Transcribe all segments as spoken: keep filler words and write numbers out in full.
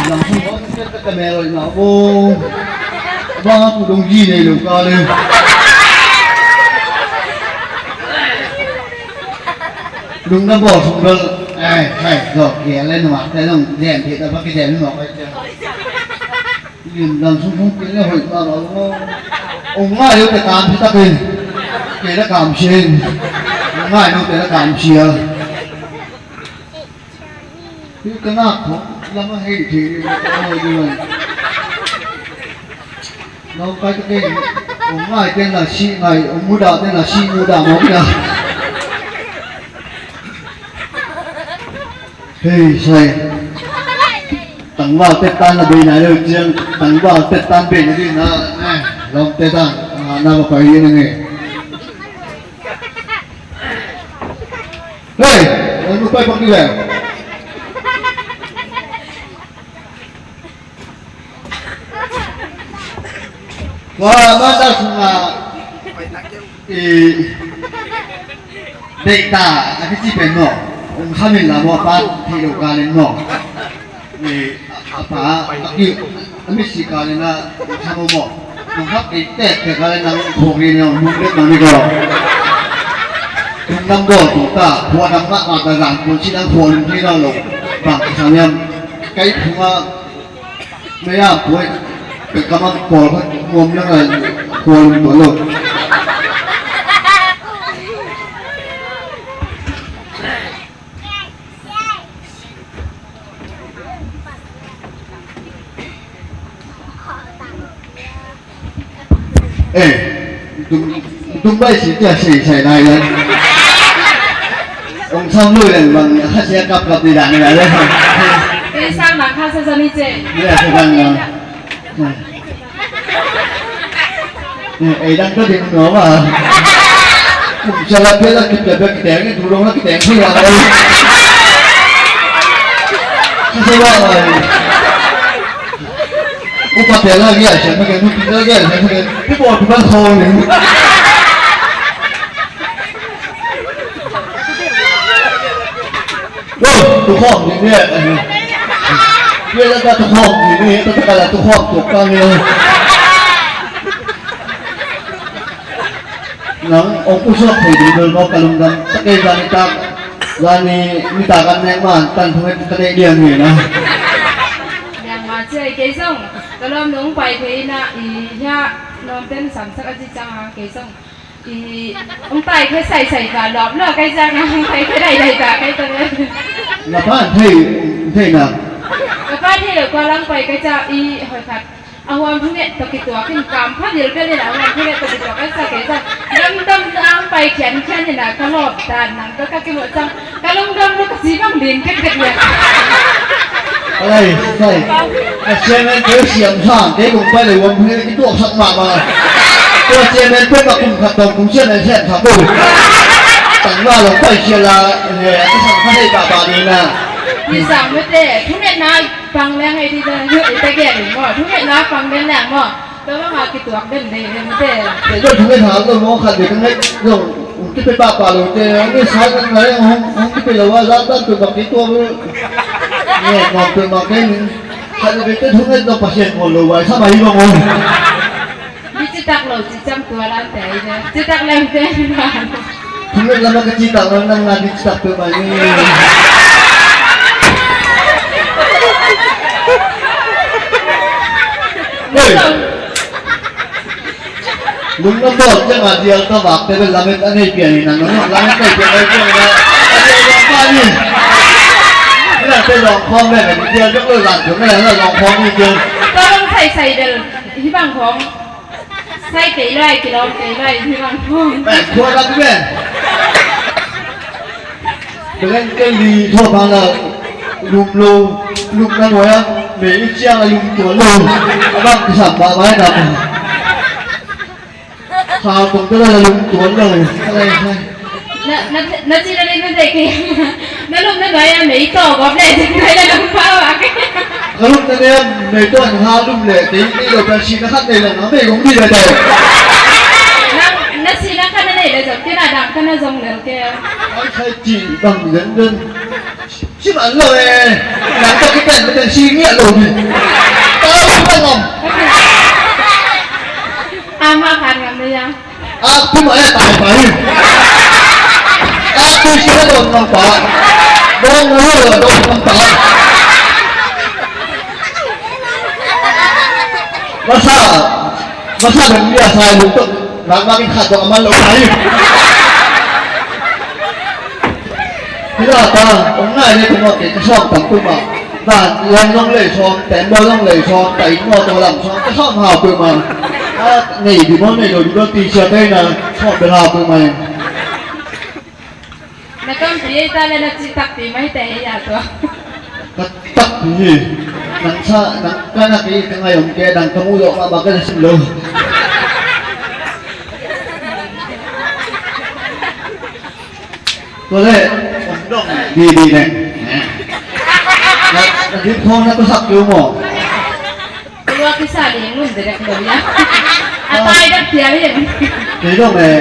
Lam sung hong tet ka mel hoih mah bo. Bang a ku dong ji nei lo ka le. Lungdam bawl sung bel. Ai, hai, zawh kia le nuak te dong jem thei ta bak ki jem nuak ai tia. Lim lam sung hong tet le hoih mah mah bo. Ong ngai lo te kam si ta ke. Ke la kam si. Ong ngai lo te la kam si a. Hih ka nak khong lam a hei thei ding ka hei ding a. Nawngkai ka kei, ong ngai ten la sih ngai, ong mudah ten la sih mudah mawk ina. Hei sai. Tangval tet tan la bei nai lo ciang, tangval tet tan bei na ding na. Eh, lawm tet tan. Ah, na va pai ding a ngei. Hei, ong nu pai pak ni le. Tua mata sunga i deihta a kici pen maw, ong khamin la maw, pan thei lo kalin maw. I, a pa, a ki, a misi kalin a, ong kham maw. Ong kham i tek tek kalin a, ong khawk ni maw, ong lungdam ni maw. Tung dam bawl tung ta, khua dam mah mah ta zang kun si dam khua lung thei lo lo. Bang kisam hiam, kai phung a, Maya puai, ka kamang pawl khat muam na ngai, kual um tuan lo. Eh, tung, tung bai si tia si sai nai le. Ong sam lui leng bang kha sia kap kap di dan nai le. Kei sang na kha sa sa ni ce. Ni a sa bang na. Eh, eh, dang ka ding no ma. Kum sa la pe la kip la pe ki teng ni tu long la ki teng si la. Sa sa la. Upa te la gia sian ma ke, nupi la gia sian ma ke. Pi bawl pi ban khawng ni. Wah, tu khawng ni ni. Ye la ka tu khawng ni ni, tu ka la tu khawng tu ka ni. Nang ong pusuak thei ding bel maw ka lungdam. Takei zani tak, zani nitak an nek man tan thunget ka deih liang hi na. Liang ma cia i kei zong ka lawm nung pai thei na i hia lawm ten samsak a ci cang a kei zong i ong tai khe sai sai ka lawm lo kei zang a ong tai khe dai dai ka kei ta le. Na pa an thei, thei na. Ka pa thei lo ka lang pai kei ca i hoi khat. A huam thunget tawh kituak in kam pha dilbel in a huam thunget tawh kituak a sa kei sa. Lamdam ang pai khiankhian in a ka lawp dan nang ka ka kimuh cang. Ka lungdam lo ka ci bang din kekdek le. Alai, sai. A chairman kei siam sa, kei kong pai le huam thunget kituak sak mahmah. Tua chairman pen ma kum khat tawh kum siam le siam sa bo. Tang la lo pai sia la, le, a sang kha hei pahpah ding na. Ni sang mete, thunget na pang leng hei di na, ita gen maw, thunget na pang leng leng maw. Tua bang a kituak den dei den te. Te dong thunget hal lo maw khat dei ka ngai dong. Ong kipe pahpah lo te, ong ngai sa ngai ong, ong kipe lo a, zan tan tu bak kitua lo. Nge, ngawm tu bak kei ni. Khat dei te thunget dong Pasian ngol lo wai sa mai lo ngol. Ni citak lo ci cam tua lam te ai de. Citak lem te. Thunget lam a ka citak lo nang na ni citak tu mai ni. Hei. Lungdam bawl ciang a dial ka vak te bel lamet a nei pian hi nang nang lamet nei pian a nei pian a a dial vak pa ni. Ni nang te lawng khawm bek a ni dial bek lo lan tu na la lawng khawm ni dial. Ka lawng sai sai bel hi bang khawm. Sai kei lai kilawm kei lai hi bang khawm. Bek khua lam bek. Belen ken li thua bang la lum lo lum na nuai a mei i ciang a lum tuan lo a bang kisam ba mai na. Khau tong te la lum tuan lo. Alai sai. Na na na ci na le na dei kei. Na lum na nuai a mei to gop le ding nuai la lum ba wa kei. Ka lum na ne mei to an ha lum le kei ni lo ka si na khat nei la na mei gong di le to. Na na si na khat na nei le zop kei na dang ka na zong le kei. Ai sai ci bang den den. Sim an lo e. Nang tawh kipen mite si ngiat lo hi. Tau tau ngam. Ama khan ngam le ya. Ak pi ma e tai pai. Ak pi si na don ngam pa. Don ngam lo don ngam pa. Masa masa ben dia sai lu tok. Nang makin khat dong aman lo pai. Hi la ta, ong ngai le tungah kei ka sawm tam peuhmah. Na, lam zong lei sawm, tembaw zong lei sawm, ta inn maw taw lam sawm, ka sawm hau peuhmah. A, nei di maw nei lo di maw ti sia tei na, sawm bel hau peuhmah. Na tampi ei ta le na cih takpi mai te ei a tua. Ka takpi hi. Nang sa, nang ka na kei ka ngai om kei, nang ka muh zawh mahmah ka na sim lo. Tua leh om dong didi leh na, na dim khawng na tusak kei uh maw? Tua kisa ding mun direct lo ya. A tai dak thial hi. Kei dong e.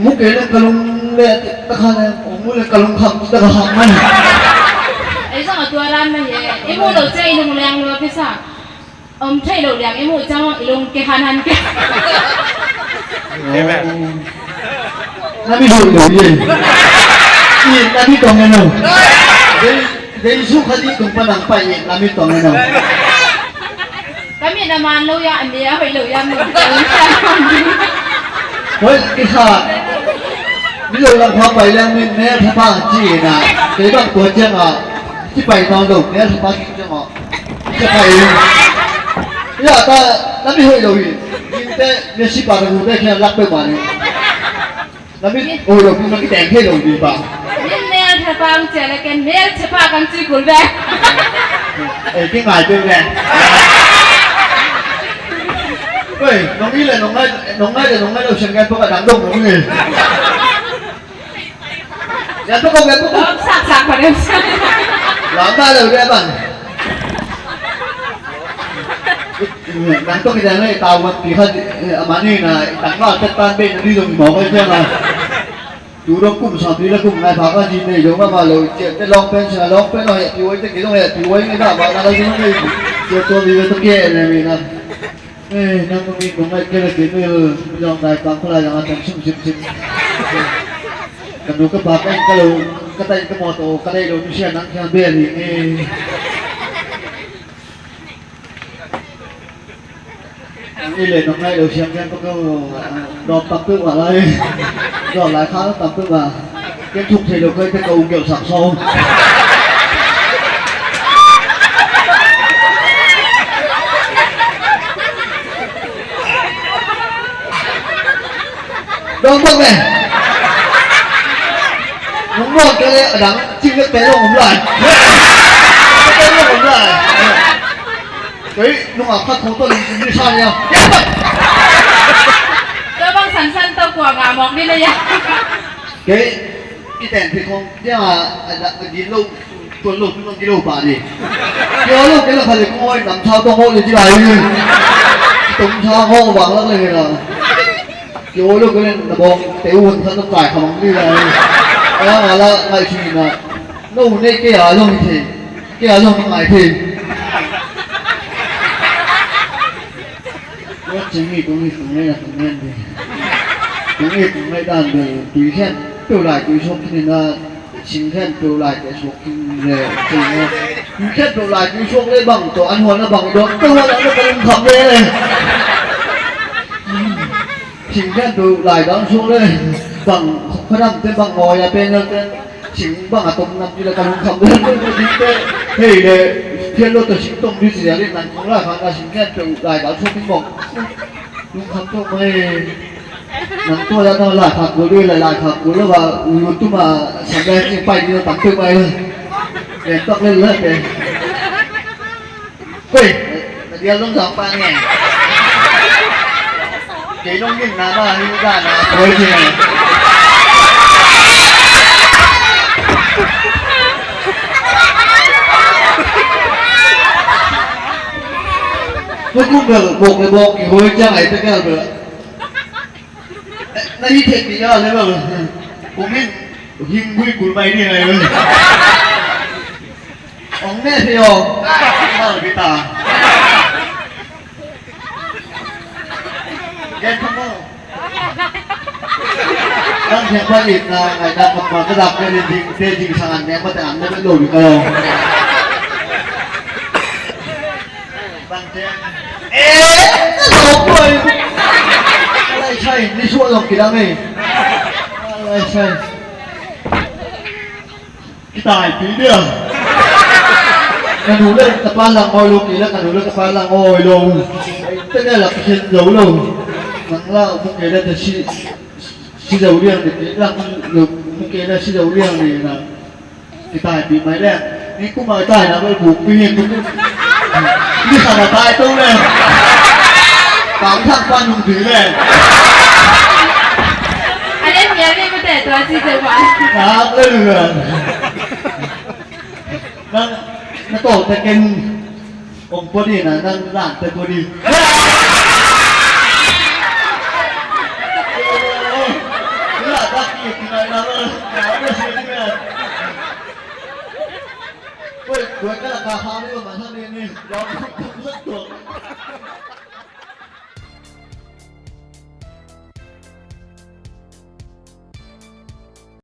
Mu kei leh ka lung leh ta kha leh, mu leh ka lung kham ta kha kham man. Ei zong a tua ran na hi. I mu lo ciang i lung leng lo kisa. Om thei lo liang i muh ciang i lung ke han han ke. Na mi hoih lo ye. I na mi tong e no. Dei, dei su kha di tung pa nang pai i na mi tong e no. Ka mi na man lo ya, a mi a hoih lo ya mi. Hoih, i kha. Mi lo lang kha pai liang mi ne tha pa ci na. Kei bang tua ciang a. Ci pai nawn lo ne tha pa ci ciang a. Sia pai in. Ya ta, na mi hoih lo hi. Min te, Messi pa na hu te khian lak pe ma ni. Na mi hoih lo, min ma ki teng thei lo ni pa. Min mel tha pang cia le ken mel tha pa kang ci kul ve. Eh, ki ngai pe ve. Wei, nong i le nong ngai, nong ngai le nong ngai lo sian gen pa ka dang dong lo ni. Yan pa ko, yan pa ko. Sak sak pa dem sak. Lam ta lo dia bang. Nang to kita ngai tau wan pi khat, eh, amani na tang ma tet pan be na di dong mo ko sia na. Tu dong kum sa di la kum ngai pa ka di nei dong ma lo cia te long pen sia long pen lo ya pi wai te ki dong ya pi wai ngai na ba na la di dong ngai. Cia to di to ke ne mi na. Eh, nang nung in nung ngai kei le kei nui, nui zong dai pang khalai zong a tang sum sim sim. Ka nu ka pa ka in ka lo, ka tai ka mawtaw, ka dai lo nu sia nang kiang bia li, eh. Nang i le nung ngai lo siang kiang ka ko, dawm tam peuh wa lai. Dawm lai kha tam peuh wa. Ken thuk thei lo kei te ka ung gelh sak sawm. Dawng bawk ne. Nong bawk kei le a dang cing le pe lo om lai. Pe lo om lai. Kei nung a khat khong tawh ling tung ni sa nia. Tua bang sansan tawh kua ngah mawk ni le ia. Kei i teng phi khong dia a dak a din lo tuan lo tuan di lo pa ni. Kei lo kei lo kha le kong oi nam thau tong ho le di lai ni. Tong thau ho wang lak le la. Kei lo kei le na bawng te un kha tong kai kha mang di lai. Ai nga la ngai si na. Lo ne kei a lo ni thei. Kei a lo ngai thei. Tua cing hi tung hi tung ngai na tung ngai ding. Tung hi tung ngai dan ding. Tui khen tua lai tui sok khin na. Sing khen tua lai tui sok khin le. Tui khen tua lai tui sok le bang tua an huan na bang dong tua huan na ka lung kham le. Sing khen tua lai dang sok le bang khadam te bang ngoi a pen na te. Sing bang a tom nam ti la ka lung kham le. Hei le phian lo ta sing tom di sia le nan kong lai khan na sing khen tua lai dang sok khin bang. Lungkham tuk mai. Nang tua dah nang lai khak kul dih, lai lai khak kul lo ba, YouTube ah sampai sing pai dih tam tuk mai. Len tok len len deh. Wei, na dia lung zang pa nge. Kei lung gin na ba, ni da na, koi ji na. Koi kum bel, bok le bok, koi ciang ai te bel bel. Na hi thei pi a le bang. Kong in Hing gui kul mai ni ngai ui. Ong ne se yo. Mal kita. Gen thamo. Kan siang pa it na ngai na kap ma ka dak ne jing te jing sangan ne ma te an ne lo ni ko. Bang te. Eh, na lo ko. Alai sai ni suak lo kidang eh. Alai sai. Kitaipih dia. Ka nu le ka pa langawh lo kei le, ka nu le ka pa langawh lo. Ei te ne la kisen zo lo. Nang la mu kei le te si, si zo liang ni, kei lang lo mu kei le si zo liang ni na. Kitaipih mai le. Ni kum a tai na vel buk pi hi kum. Ni sa na tai to le. Tang thang pa nung pi le. A le mi a le mu te tua si te pa. Tang le le. Nang, na tawh te ken kong pua ding na, nang zan te pua ding. Oi, oi, ka la ka ha ni, ma ha ni ni.